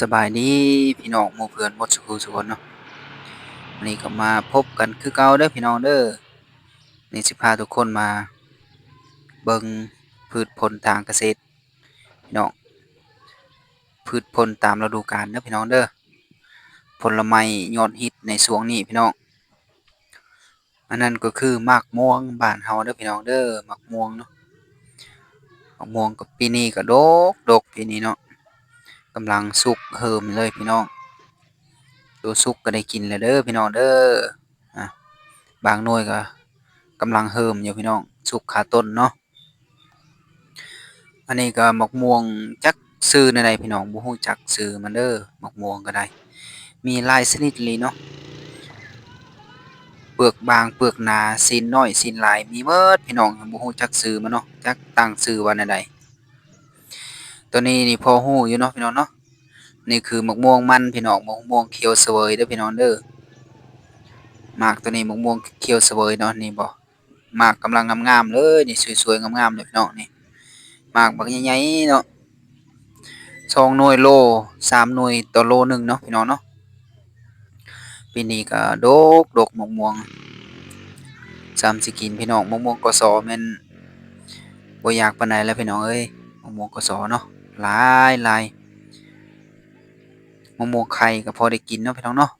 ສະບາຍດີພີ່ນ້ອງໝູ່ເພື່ອນໝົດສູ່ຜູ້ສູ່ຄົນເນາະ. ມື້ນີ້ກໍມາພົບກັນຄືເກົ່າເດີພີ່ນ້ອງເດີ. ນີ້ຊິພາທຸກຄົນມາເບິ່ງພືດຜົນທາງກະເສດພີ່ນ້ອງ, ພືດຜົນຕາມລະດູການເດີພີ່ນ້ອງເດີ. ຜົນລະໄມ້ຍອດຮິດໃນຊ່ວງນີ້ພີ່ນ້ອງ. ອັນນັ້ນກໍຄືໝາກມ່ວງບ້ານເຮົາເດີພີ່ນ້ອງເດີ, ໝາກມ່ວງເນາະ. ໝາກມ່ວງກໍປີນີ້ກໍດົກໆ ປີນີ້ເນາະ, ກຳລັງສຸກເຫີມເລີຍພີ່ນ້ອງ. ໂຕສຸກກໍໄດ້ກິນແລ້ວເດີພີ່ນ້ອງເດີ. ອາ ບາງໜ່ວຍກໍກຳລັງເຫີມຢູ່ພີ່ນ້ອງ, ສຸກຄາຕົ້ນເນາະ. ອັນນີ້ກໍໝາກມ່ວງ ຈັກຊື່ແນວໃດພີ່ນ້ອງ, ບໍ່ຮູ້ຈັກຊື່ມັນເດີ. ໝາກມ່ວງກໍໄດ້ມີຫຼາຍຊະນິດອີ່ຫຼີເນາະ, ເປືອກບາງເປືອກໜາ, ຊີ້ນນ້ອຍຊີ້ນຫຼາຍ ມີໝົດພີ່ນ້ອງ. ບໍ່ຮູ້ຈັກຊື່ມັນເນາະ, ຈັກຕັ້ງຊື່ວ່າແນວໃດ. ໂຕນີ້ນີ້ພໍຮູ້ຢູ່ເນາະພີ່ນ້ອງເນາະ. ນີ້ຄືໝາກມ່ວງມັນພີ່ນ້ອງ, ໝາກມ່ວງຂຽວສະເຫວີຍເດີພີ່ນ້ອງເດີ. ໝາກໂຕນີ້ໝາກມ່ວງຂຽວສະເຫວີຍເນາະ, ນີ້ບໍ່ ໝາກກຳລັງງາມໆເລີຍນີ້, ສວຍໆງາມໆເລີຍພີ່ນ້ອງ. ນີ້ໝາກບັກໃຫຍ່ໆເນາະ, ສອງໜ່ວຍໂລ, ສາມໜ່ວຍຕໍ່ໂລໜຶ່ງເນາະພີ່ນ້ອງເນາະ. ປີນີ້ກໍດົກດົກໝາກມ່ວງ, ສ່ຳຊິກິນພີ່ນ້ອງ. ໝາກມ່ວງ ກສ ແມ່ນບໍ່ຢາກປານໃດແລ້ວພີ່ນ້ອງເອີຍ, ໝາກມ່ວງ ກສ ເນາະ, ຫຼາຍໆ. ໝາກມ່ວງໄຂ່ກໍພໍໄດ້ກິນເນາະພີ່ນ້ອງເນາະ.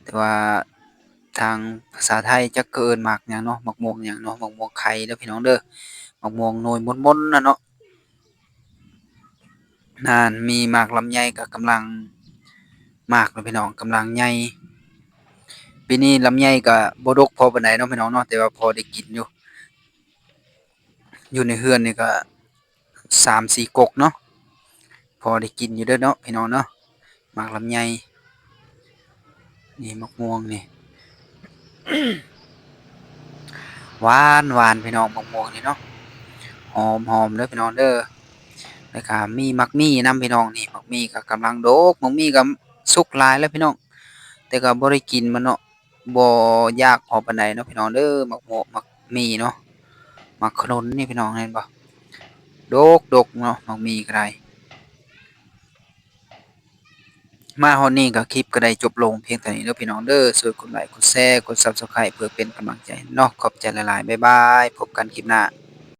ແຕ່ວ່າທາງພາສາໄທຈັກເຂົາເອີ້ນໝາກຫຍັງເນາະ, ໝາກມ່ວງຫຍັງເນາະ, ໝາກມ່ວງໄຂ່ເດີພີ່ນ້ອງເດີ, ໝາກມ່ວງໜ່ວຍມົນໆນະເນາະ. ນັ້ນມີໝາກລຳໄຍກໍກຳລັງໝາກເນາະພີ່ນ້ອງ, ກຳລັງໃຫຍ່. ປີນີ້ລຳໄຍກໍບໍ່ດົກພໍປານໃດເນາະພີ່ນ້ອງເນາະ, ແຕ່ວ່າພໍໄດ້ກິນຢູ່. ຢູ່ໃນເຮືອນນີ້ກໍ ສາມສີ່ກົກເນາະ, ພໍໄດ້ກິນຢູ່ເດີເນາະພີ່ນ້ອງເນາະ. ໝາກລຳໄຍ ນີ້ໝາກມ່ວງນີ້ ຫວານໆ ພີ່ນ້ອງ. ໝາກມ່ວງນີ້ເນາະ ຫອມໆເດີພີ່ນ້ອງເດີ. ແລ້ວກໍມີໝາກມີນຳພີ່ນ້ອງ, ນີ້ໝາກມີກໍກຳລັງດົກ, ໝາກມີກໍສຸກຫຼາຍແລ້ວພີ່ນ້ອງ, ແຕ່ກໍບໍ່ໄດ້ກິນມັນເນາະ. ບໍ່ຢາກພໍປານໃດເນາະພີ່ນ້ອງເດີ. ໝາກໂມ ໝາກມີເນາະ, ໝາກຂະໜູນນີ້ພີ່ນ້ອງເຫັນບໍ່, ດົກໆເນາະ ໝາກມີກໍໄດ້. ມາຮອດນີ້ກໍຄລິບກໍໄດ້ຈົບລົງພຽງເທົ່ານີ້ເດີພີ່ນ້ອງເດີ. ຊ່ວຍກົດໄລ ກົດແຊ ກົດ Subscribe ເພື່ອເປັນກຳລັງໃຈເນາະ. ຂອບໃຈຫຼາຍໆ, ບາຍບາຍ, ພົບກັນຄລິບໜ້າ.